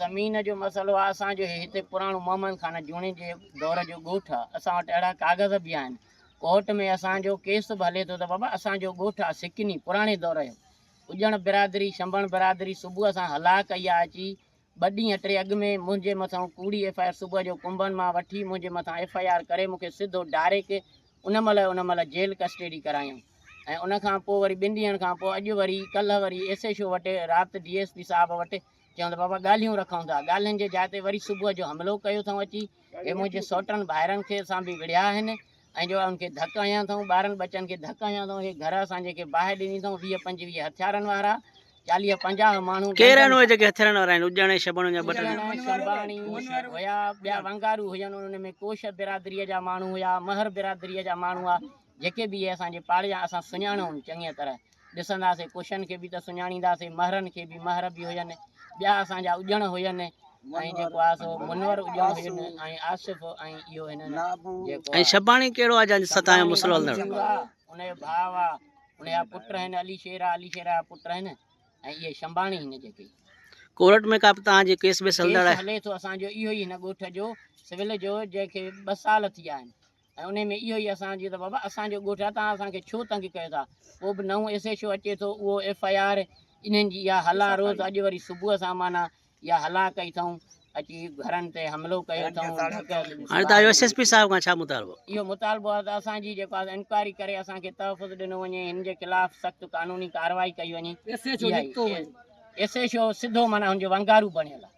زمين جو مسئلو آهي اسان جو هي هتي پراڻو محمد خان جوڻيجي جي دور جو ڳوٺ آهي اسان وٽ اهڙا ڪاغذ به آهن ڪورٽ ۾ اسان جو ڪيس به هلي ٿو ته بابا اسان جو ڳوٺ آهي سڪني پراڻي دور جو اڄڻ برادري شنبڻ برادري صبح سان هلا ڪئي آهي اچي ٻه ڏينهن ٽي اڳ ۾ منهنجي مٿان ڪوڙي ايف I R صبح جو ڪنبن مان وٺي منهنجي مٿان ايف I R ڪري مون کي سڌو ڊائريڪ ان مهل ان مهل جيل ڪسٽيڊي ڪرايائون ۽ ان کان پوء وري ٻن ڏينهن کان پوء اڄ وري ڪلهه وري ايس ايڇ او وٽ رات ڊي ايس پي صاحب وٽ چيائون ته بابا ڳالهيون رکون ٿا ڳالهين جي جاء تي وري صبح جو حملو ڪيو اٿئون اچي هي منهنجي سئوٽن ڀائرن کي سان به وڙهيا آهن ۽ جو ان کي ڌڪ هنيا اٿئون ٻارن ٻچن کي ڌڪ هنيا اٿئون هي گهر اسان جي کي باهه ڏني اٿئون 20 25 هٿيارن وارا 40 50 ماڻهو ڪير آهن اهي جيڪي هٿيارن وارا آهن اڄڻ ۽ شبڻ جا ٻه ٽي شنباڻي هيا ٻيا ونگارو هجن ان ۾ ڪوش برادريء جا ماڻهو هيا مهر برادريء جا ماڻهو هئا جيڪي به اهي اسان جي پاڙي جا اسان سڃاڻون چڱيء طرح ڏسنداسين ڪوشن کي به ته سڃاڻينداسين مهرن کي به مهر به هجن ٻيا اسان جا اڄڻ هجن ۽ جيڪو آهي سو منور اڄڻ هجن ۽ آصف ۽ اهو هنن جيڪو ۽ شباڻي ڪهڙو آهي جنهن سان توهان جو مسئلو هلندڙ ان جو ڀاء آهي ان جا پٽ آهن علي شير آهي علي شير جا پٽ آهن ۽ اهي شنباڻي هن جيڪي. ڪورٽ ۾ ڪا به توهان جي ڪيس بيس هلندڙ ڪيس آهي؟ هلي ٿو اسان جو اهو ئي هن ڳوٺ جو سول جو جنهن کي ٻه سال ٿي ويا آهن ۽ انهي ۾ اهو ئي اسان جي ته بابا اسان جو ڳوٺ آهي توهان اسان کي ڇو تنگ ڪيو ٿا پوء به نئون ايس ايڇ او اچي ٿو اهو ايف I R انهن جي اها هلا روز اڄ وري صبح سان معنيٰ اها هلا ڪئي اٿئون اچي گهرن تي حملو ڪيو اٿئون ڌڪ هاڻي توهان جو ايس ايس پي صاحب کان ڇا مطالبو؟ اهو مطالبو آهي ته اسان جي جيڪو آهي انڪوائري ڪري اسان کي تحفظ ڏنو وڃي هن جي خلاف سخت قانوني ڪارروائي ڪئي وڃي ايس ايڇ او سڌو معنيٰ هن جو ونگارو بڻيل آهي.